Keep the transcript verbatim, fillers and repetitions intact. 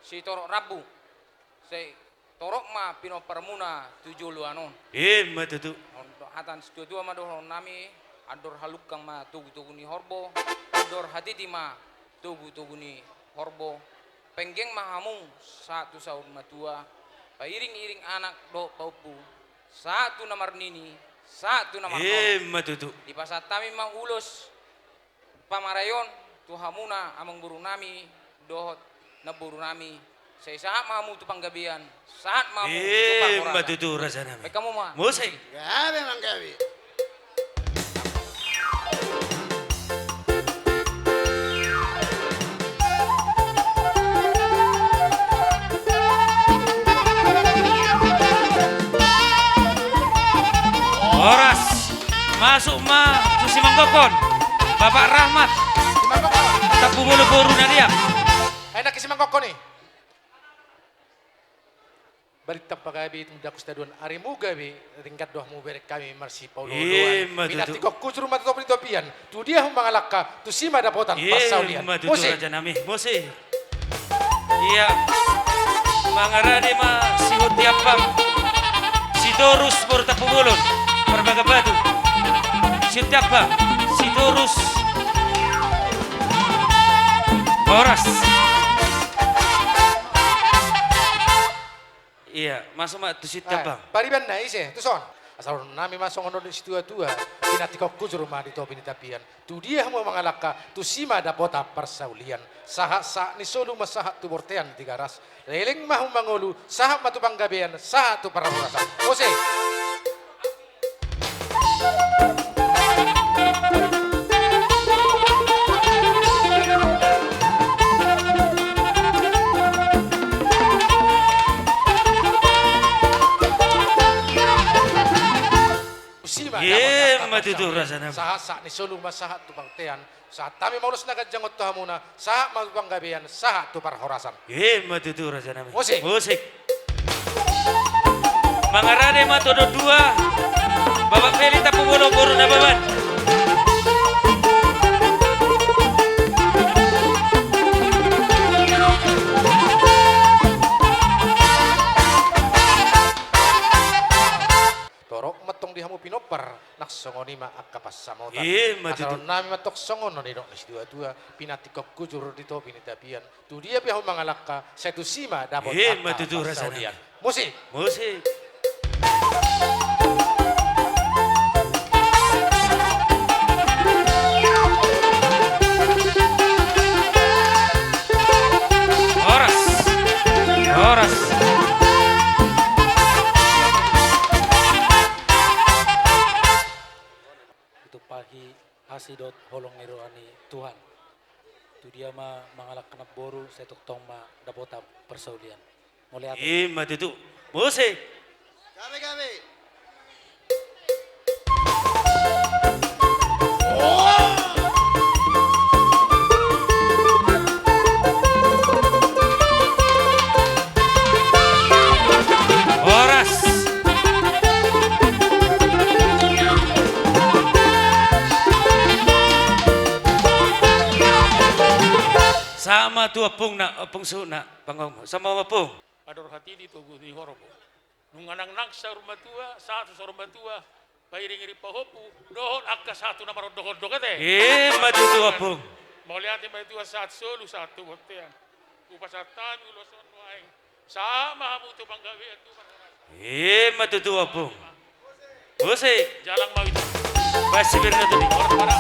Sitorop rambu. Sai torop ma pinomparmuna tu joloan on. Ima tutu. On do hata ni situatua ma dohononnami, andor halungkang ma togutogu ni horbo, andor hatiti ma togutogu ni horbo, penggeng ma hamu sahat tu saur matua, pairingiring anak dohot pahompu, sahat tu na marnini, sahat tu na marnono. Ima tutu. Dipasahat hami ma ulos pamaraion tu hamuna amangborunami dohot namborunami, sai sahat ma hamu tu panggabean, sahat ma hamu tu parhorasan. Ima tutu, rajanami. Baen hamu ma. Musik. Gabe manggabe. Horas. Masuk ma tu simanggongkon, Bapak Rahmat. Simanggongkon. Tampubolon boru Nariang. Enak simanggongkon i. Balintang pagabe, tung dapot sitadoan, arimu gabe, ringkot do hamu bereng hami marsipaolooloan. Ima tutu. Pinantikhon hujur ma tu topi ni tapian. Tu dia hamu mangalangka, tusi ma dapotan parsaulian. Ima tutu, rajanami. Musik. Musik. Ia. Mangarade ma Sihunti Ampang. Sitorus boru Tampubolon. Parbaga batu. Sihunti Ampang. Sitorus. Horas. Ia, masuk ma tu Sihunti Ampang. Paribanna ise, tuson. Asa dohononnami ma songon nidok ni situatua, pinantikhon hujur ma di topi ni tapian. Tu dia hamu mangalangka, tusi ma dapotan parsaulian. Sahat sahat ni solu ma sahat tu bontean Tigaras. Leleng ma hamu mangolu, sahat ma tu panggabean, sahat tu parhorasan. Musik. Tusi ma dapotan parsaulian. Ima tutu, rajanami. Sahat sahat ni solu ma sahat tu bontean. Sahat hami ma ulos na ganjang on tu hamuna, sahat ma tu panggabean, sahat tu parhorasan. Ima tutu, rajanami. Musik. Musik. Mangarade ma tondok dua, Bapak Feli Tampubolon boru Nababan. Torop ma tong di hamu pinompar, nang songon i ma angka pansamotan. Ima tutu. Asa dohononnami ma tong songon nidok ni situatua, pinantikhon hujur di topi ni tapian. Tu dia pe hamu mangalangka, sai tusi ma dapotan parsaulian. Ima tutu, rajanami. Musik. Musik. Horas. Horas. Ditumpahi asi dohot holong ni roha ni Tuhan. Tu dia ma mangalangka namboru, sai tongtong ma dapotan parsaulian. Mauliate. Ima tutu. Musik. Gabe, gabe. Horas. Sahat ma tu ompungna, ompung suhutna, panggomo. Sahat ma ompung. Andor hatiti togu ni horbo. Nunga nangnang saur matua, sahat tu saur matua, pairingiring pahompu, dohot angka sahat tu na marondongondong ate. Ima tutu, ompung. Mauliate ma di Tuhan, sahat solu, sahat tu bontean. Hupasahat hami ulos on nuaeng. Sahat ma hamu tu panggabean, tu parhorasan. Ima tutu, ompung. Musik. Jalang ma itu. Basi berna tadi. Orang mana?